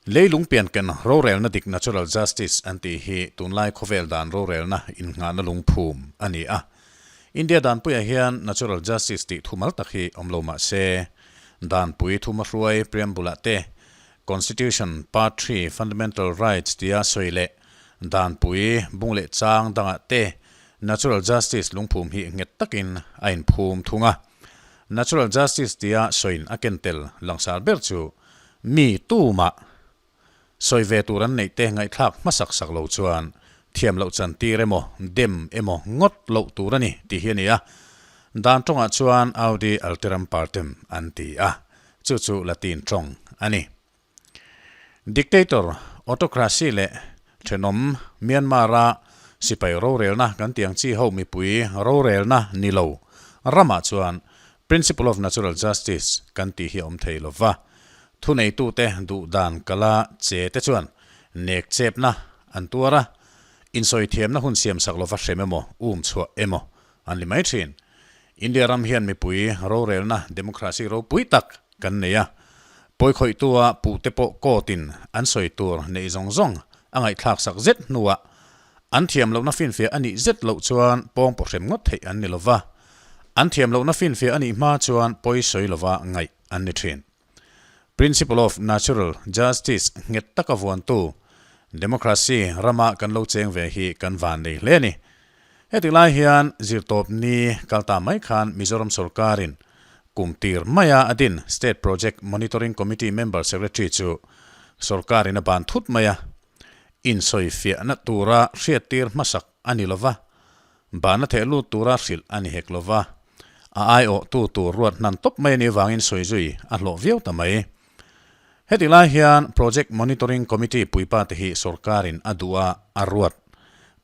Leilung pianken rorelna dik natural justice an tih hi tunlai khawvel dan rorelna innghahna lungphum a ni a. India danpuiah hian natural justice tih thumal tak hi awm lo mah se, danpui thuma hruai preamble-ah te, Constitution Part Three Fundamental Rights tia sawi leh danpui bung leh chang dangah te natural justice lungphum hi nghet takin a inphum thung a. Natural justice tia sawiin a ken tel langsar ber chu Mi tumah sawi ve tur an neih te ngaihthlak hmasak sak lo chuan thiam loh chan tir emaw, dem emaw ngawt loh tur a ni tih hi a ni a. Dan tawngah chuan Audi alteram partem an ti a, chu chu Latin tawng a ni. Dictator, autocracy leh thenawm Myanmar-a sipai rorelna kan tih ang chi ho mipui rorelna ni lo ramah chuan Principle of Natural Justice kan tih hi a awm thei lo va, thuneitute duh dan kala che te chuan nek chepna an tuar a, insawithiamna hun siamsak lova hrem emaw, um chhuah emaw an ni mai thin. India ram hian mipui rorelna democracy ropui tak kan nei a, pawikhawihtua puhte pawh court-in an sawi tur neih zawng zawng a ngaihthlaksak zet hnuah An thiam lohna finfiah a nih zet loh chuan pawngpaw hrem ngawt theih an ni lova, an thiam lohna finfiah a nih hma chuan pawi sawi lova ngaih an ni thin. Principle of Natural Justice nghet taka vuantu Democracy rama kan lo cheng ve hi kan van nei hle a ni. Heti lai hian zirtawp ni kal ta mai khan Mizoram sorkarin kum tir maia a din State Project Monitoring Committee Member Secretary chu sorkarin a ban thut mai a, Insawifiahna tura hriattir hmasak a ni lova, bana theh lut tura hrilh a ni hek lova, a aiawhtu tur ruat hnan tawp mai a nih avangin sawi zui a hlawh viau ta mai. Heti lai hian Project Monitoring Committee puipa te hi sorkarin a duh a, a ruat.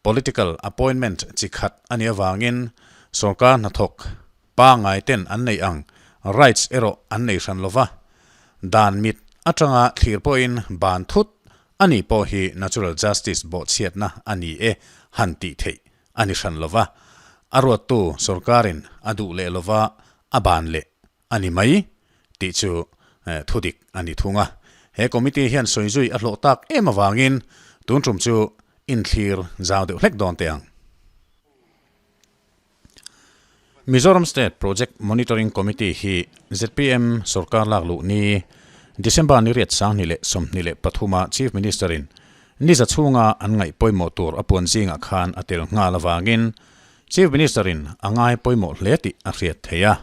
Political appointment chi khat a nih avangin sorkar hnathawk pangai ten an neih ang rights erawh an nei hran lova, dan mit atanga thlir pawhin ban thut a nih pawh hi natural justice bawhchhiatna a ni e han tih theih a ni hran lova, a ruattu sorkarin a duh leh lova a ban leh a ni mai tih chu thudik a ni thung a. He committee hian sawi zui a hlawh tak em avangin tun tum chu inthlir zau deuh hlek dawn teh ang. Mizoram State Project Monitoring Committee hi zpm sorkar lak luh ni December ni riat 2023 a Chief Minister in niza chhunga an ngaih pawimawh tur a puan zingah khan a tel nghal avangin Chief Minister in a ngai pawimawh hle tih a hriat theih a.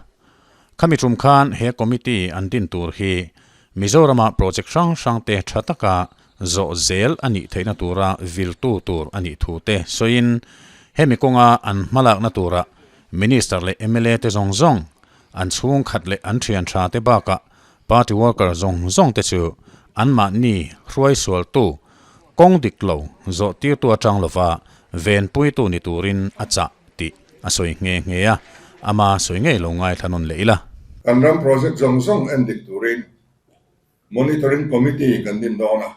Khami tum khan he committee an din tur hi Mizorama project hrang hrang te tha taka zawh zel a nih theihna tura viltu tur a nih thu te sawiin hemi kawnga an hmalakna tura Minister leh mla te zawng zawng, an chhungkhat leh an thian tha te bakah party worker zawng zawng te chu anmahni hruaisualtu kawng dik lo zawh tirtu atang lova venpuitu ni turin a chah tih a sawi nghe nghe a, ama sawi ngei lo ngaithla nawn leh ila. Kan ram project zawng zawng en dik turin Monitoring Committee kan din dawn a,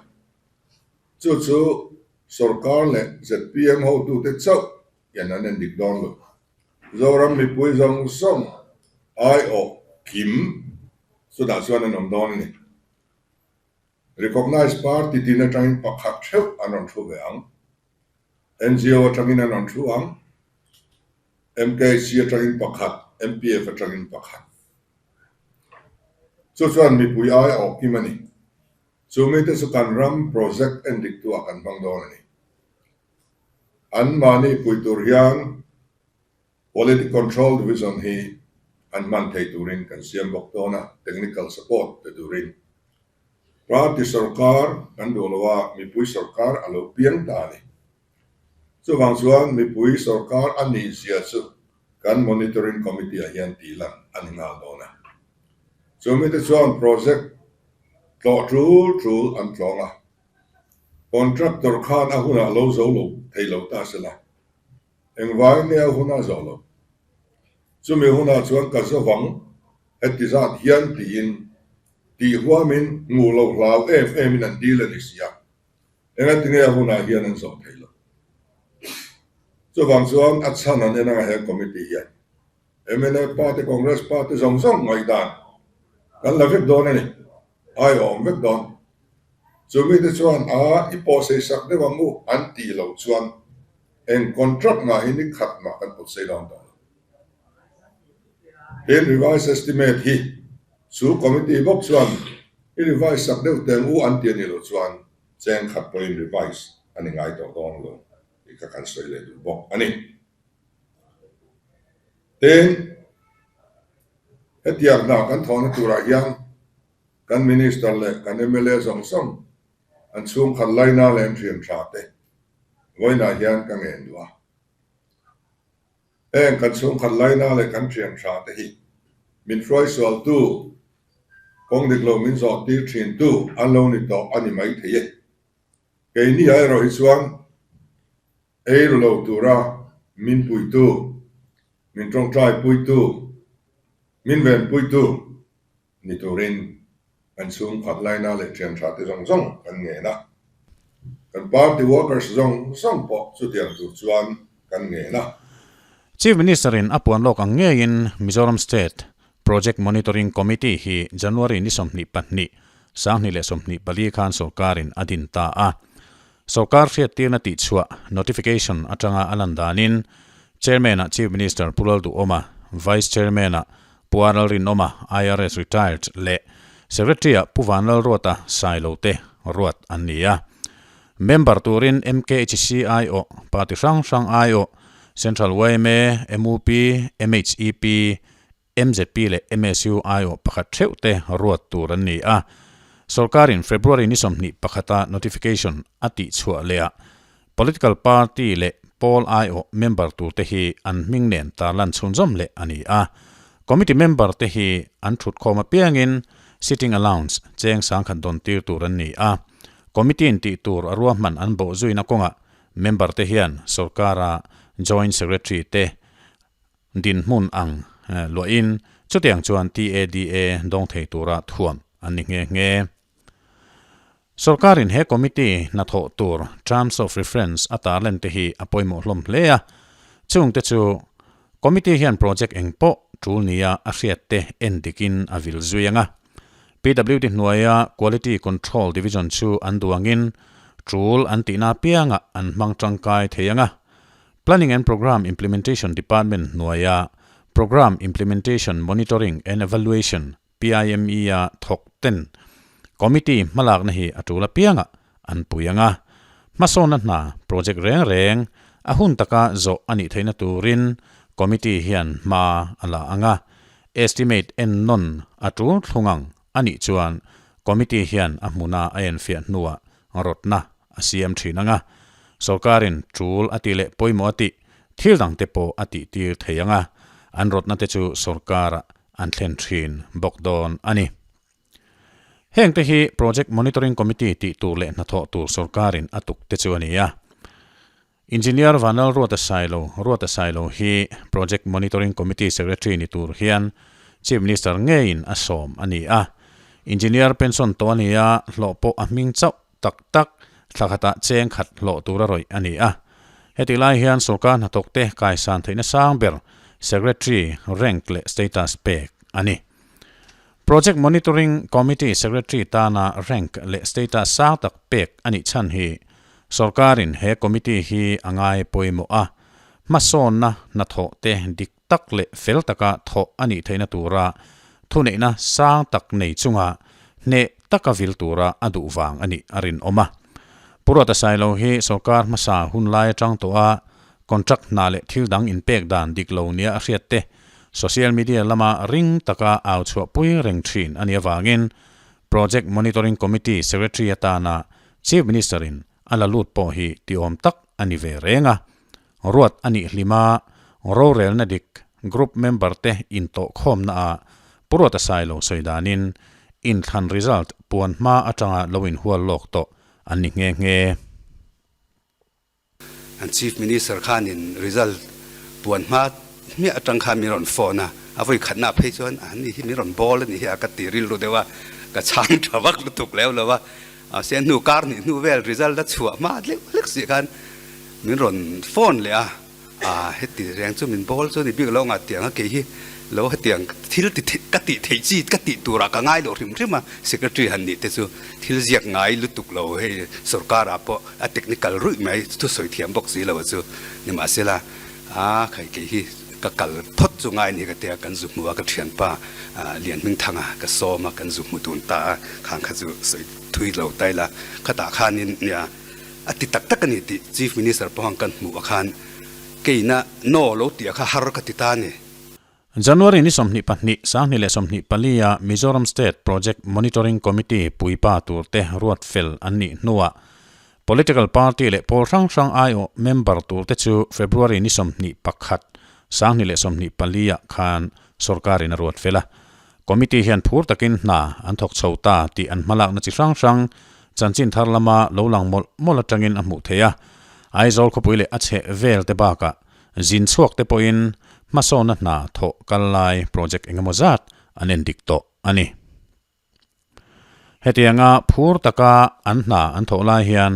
chu chu sorkar leh zpm hotute chauh hian an endik dawn lo. Zoram mipui zawng zawng aiawh kim chutah chuan an awm dawn a ni. Recognised party tin atangin pakhat theuh an rawn thu ve ang. NGO atangin an rawn thu ang. MKC atangin pakhat, MPF atangin pakhat. Chu chuan mipui ai a awk kim a ni. Chu mite chu kan ram project en dik tu ah kan hmang dawn a ni. An mahni pui tur hian Quality Control Division hi an hman thei turin kan siam bawk dawn a, technical support pe turin. Party sorkar kan duh lo a, mipui sorkar a lo piang ta a ni. Chuvang chuan mipui sorkar a nih zia chu kan Monitoring Committee ah hian tih lan a ni nghal dawn a. Chu mite chuan project tlawh tul tul an tlawng a, contractor khan a hunah lo zo lo thei lo ta se la, engvangin nge a hun a zawh loh? Chumi hunah chuan ka zavang heti zat hian tiin tih huamin nguh loh hlau em emin an dil a ni si a. Engatinge a hunah hian an zawh theih loh? Chuvang chuan a chhan an en anga he committee hian mnf party, Congress party zawng zawng ngaihdan kan la vek dawn a ni, ai a awm vek dawn. Chu mite chuan a i pawhsei sak deuh ang u an tih loh chuan eng contract mah hi ni khat mah kan pawtsei dawn tawh lo. Tin, revise estimate hi chu committee bawk chuan i revise sak deuh teh ang u an ti a nih loh chuan cheng khat pawhin revise a ni ngai tawh dawn lo tih kha kan sawi leh duh bawk a ni. Tin, hetiang hna kan thawhna turah hian kan Minister leh kan mla zawng zawng an chhungkhat laina leh an thian tha te vawiinah hian ka ngen duh a. Heng kan chhungkhat laina leh kan thian tha te hi min hruaisualtu, kawng dik lo min zawh tir thintu an lo ni tawh a ni maithei e. Keini ah erawh hi chuan ei ru lo tura min puitu, min tawngtai puitu, min ven puitu ni turin kan chhungkhat laina leh thian tha te zawng zawng kan ngen a. Kan party workers zawng zawng pawh chutiang tur chuan kan ngen a. Chief Minister-in a puan lawk ang ngeiin Mizoram State Project Monitoring Committee hi January ni 22, 2024 khan sorkarin a din ta a. Sorkar hriattirna tihchhuah, notification, atanga a lan danin Chairman-ah Chief Minister Pu Lalduhawma, Vice Chairman-ah Pu Aralrinawma, IRS Retired, leh Secretary-ah Pu Vanlalruata Sailo te ruat an ni a. Member turin MKHC aiawh, party hrang hrang aiawh, Central yma, mup, MHEP, Mzp leh MSU aiawh pakhat theuh te ruat tur an ni a. Sorkarin February ni 21 a notification a tihchhuah leh ah political party leh pawl aiawh member tur te hi an hming nen tarlan chhunzawm leh a ni a. Committee member te hi an thutkhawm apiangin sitting allowance cheng sangkhat dawn tir tur an ni a. Committee in tih tur a ruahman an bawh zuina kawngah member te hian sorkara joint secretary te Dinhmun ang luahin chutiang chuan TADA dawng thei tura thuam an ni nghe nghe. Sorkarin he committee hnathawh tur Terms of Reference a tarlen te hi a pawimawh hlawm hle a, chungte chu committee hian project eng pawh tul nia a hriat te en dikin a vil zui ang a. PWD hnuaia Quality Control Division chu an duangin tul an tihna apiangah an hmang tangkai thei ang a. Planning and Programme Implementation Department hnuaia Programme Implementation Monitoring and Evaluation, PIME, a thawk ten Committee hmalakna hi a tul apiangah an pui ang a. Hmasawnna hna project reng reng a hun taka zawh a nih theihna turin Committee hian hma a la ang a. Estimate en nawn a tul thlung ang a nih chuan Committee hian a hmuna a enfiah hnuah rawtna a siam thin ang a, sorkarin tul a tih leh pawimawh a tih thil dangte pawh a tihtir thei ang a, an rawtna te chu sorkarah an thlen thin bawk dawn a ni. Hengte hi Project Monitoring Committee tih tur leh hnathawh tur sorkarin a tuk te chu a ni a. Engineer Vanlalruata Sailo, Ruata Sailo hi Project Monitoring Committee Secretary ni tur hian Chief Minister ngeiin a sawm a ni a. Engineer pension tawh a ni a, hlawh pawh a hming chauh tak tak thla khatah cheng khat hlawh tura rawih a ni a. Hetih lai hian sorkar hnathawkte kaisan theihna sang ber Secretary rank leh status pek a ni. Project Monitoring Committee Secretary tana rank leh status sang tak pek a nih chhan hi Sorkarin he committee hi a ngai pawimawh a, hmasawnna hnathawh te dik tak leh fel taka thawh a nih theihna tura thuneihna sang tak nei chunga hneh taka vil tura a duh vang a nih a rinawm a. Pu Ruata Sailo hi sorkar hmasa hun lai atang tawha contract hna leh thil dang inpek dan dik lo nia a hriat te social media lama ring taka au chhuahpui reng thin a nih avangin Project Monitoring Committee Secretary atana Chief Minister-in a la lut pawh hi tiawm tak a ni ve reng a. Ruat a nih hlima rorelna dik group member-te intawhkhawmnaah Pu Ruata Sailo sawi danin inthlan result puan hma atanga lo inhual lawk tawh an ni nghe nghe. An Chief Minister khanin result puan hma hmiah atang khan min rawn phone a, a vawi khatna phei chuan a ni hi min rawn bawl a nih hi a ka ti rilru deuh a, ka chhang tha vak lutuk leu lo a, mahse hnu kar hnih hnu vel result a chhuah hma hlek hlek si khan min rawn phone leh a, a heti reng chu min bawl chu ni bik lo ngah tiang a kei hi. Lo hetiang thil ti ka tih theih chi ka tih turah ka ngai lo hrim hrim a, Secretary han nih te chu thil ziak ngai lutuk lo hei sorkar ah pawh a technical ruih mai thusawi thiam bawk si lo a chu nimahsela a khai kei hi ka kal phawt chu ngai ni ka tia kan zu hmu a ka thianpa Lianhmingthanga ka sawm a kan zu hmu dun ta a khang kha chu sawi thui lo ta ila khatah khanin nia a ti tak tak a ni tih Chief Minister pawh ang kan hmuh a khan keina no lo tih a kha har ka ti ta a ni. January ni 22, 2024 a Mizoram State Project Monitoring Committee puipa turte ruat fel an nih hnuah Political Party leh pawl hrang hrang aiawh member turte chu February ni 21, 2024 ah khan sorkarin a ruat fel a. Committee hian phur takin hna an thawk chho ta tih an hmalakna chi hrang hrang chanchin thar lama lo lang mawlh mawlh atangin a hmuh theih a. Aizawl khawpui leh a chheh vel te bakah Zin chhuak te pawhin hmasawnna hna thawh kal lai project engemaw zat an en dik tawh a ni. Hetianga phur taka an hna an thawh lai hian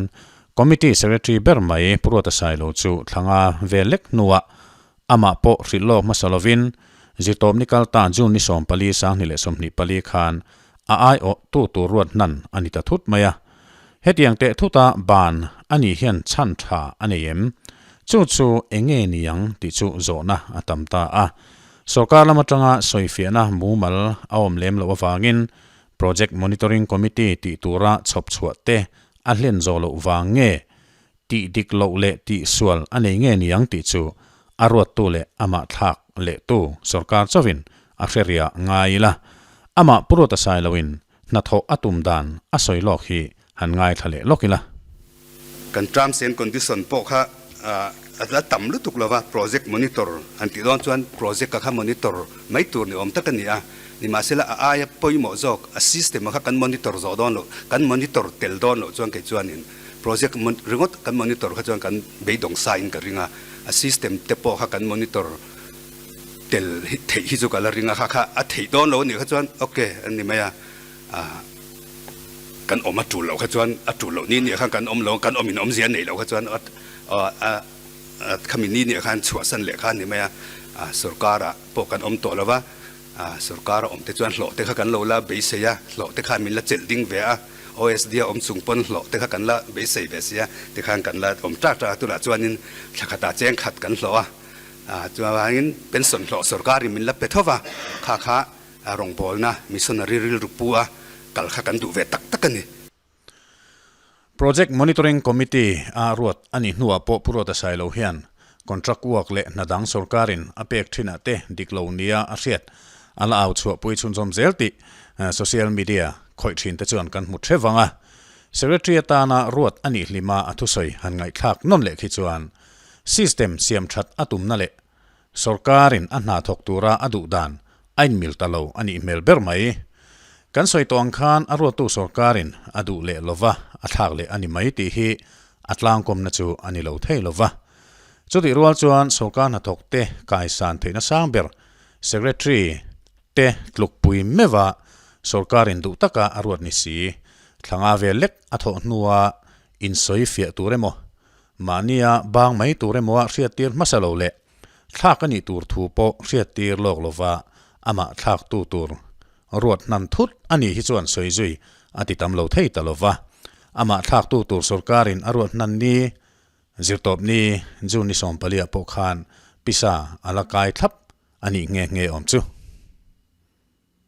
Committee Secretary ber mai Pu Ruata Sailo chu thlanga vel lek hnuah amah pawh hrilh lawk hmasa lovin zirtawpni kal ta June ni 14 2024 khan a aiawh tu tur ruat hnan a ni ta thut mai a. Hetiang teh thuta ban a nih hian chhan tha a nei em? Chu chu eng nge ni ang tih chu zawhna a tam ta a. Sorkar lam atanga sawifiahna mumal a awm lem loh avangin Project Monitoring Committee tih tura chhawp chhuah te a hlen zawh loh vang nge tih dik loh leh tih sual a nei nge ni ang tih chu a ruattu leh amah thlak lehtu sorkar chauhin a hre riah ngai ila. Amah Pu Ruata Sailoin Hnathawh a tum dan a sawi lawk hi han ngaithla leh lawk ila. Kan terms and condition pawh kha a la tam lutuk lova, project monitor han tih dawn chuan project a kha monitor mai tur ni awm tak a ni a, nimahsela a aia pawimawh zawk a system a kha kan monitor zawh dawn loh, kan monitor tel dawn loh chuan kei chuanin project ringawt kan monitor kha chuan kan beidawng sa in ka ring a, a system te pawh kha kan monitor tel theih hi chu ka la ring a, kha kha a theih dawn lo a nih kha chuan ok a ni mai a, kan awm a tul loh kha chuan a tul loh ni nih khan kan awm lo kan awm in awmzia a neih loh kha chuan khami ni nih khan chhuahsan leh kha a ni mai a, sorkar ah pawh kan awm tawh lo va, sorkar a awm te chuan hlawh te kha kan lo la beisei a, hlawh te kha min la chelh ding ve a, OSD a awm chung pawn hlawh te kha kan la beisei ve sia tikhan kan la awm ṭak ṭak a, tunah chuanin thla khatah cheng khat kan hlawh a. Chuvangin pension hlawh sorkarin min la pe tho va, kha kha rawngbawlna missionary rilru pu a kal kha kan duh ve tak tak a ni. Project Monitoring Committee a ruat a nih hnuah pawh Pu Ruata Sailo hian contract work leh hna dang sorkarin a pek thinah te dik lo nia a hriat a la au chhuahpui chhunzawm zel tih social media khawih thin te chuan kan hmu theuh vang a. Secretary atana ruat a nih hlima a thusawi han ngaihthlak nawn leh khi chuan System siam that a tumna leh sorkarin a hna thawk tura a duh dan a inmil ta lo a nih hmel ber mai. Kan sawi tawh ang khan a ruattu sorkarin a duh leh lova a thlak leh a ni mai tih hi a tlangkawmna chu a ni lo thei lova. Chutih rual chuan sorkar hnathawkte kaisan theihna sang ber Secretary te tlukpui meuha sorkarin duh taka a ruat ni si thlanga vel lek a thawh hnua insawi fiah tur emaw Mahnia bang mai tur emaw a hriattir hmasa lo leh thlak a nih tur thu pawh hriattir lawk lova amah thlaktu tur ruat hnan thut a nih hi chuan sawi zui a ti tam lo thei ta lova. Amah thlaktu tur sorkarin a ruat hnan ni zirtawp ni June ni 14 ah pawh khan pisa a la kai thlap a nih nghe nghe awm chu.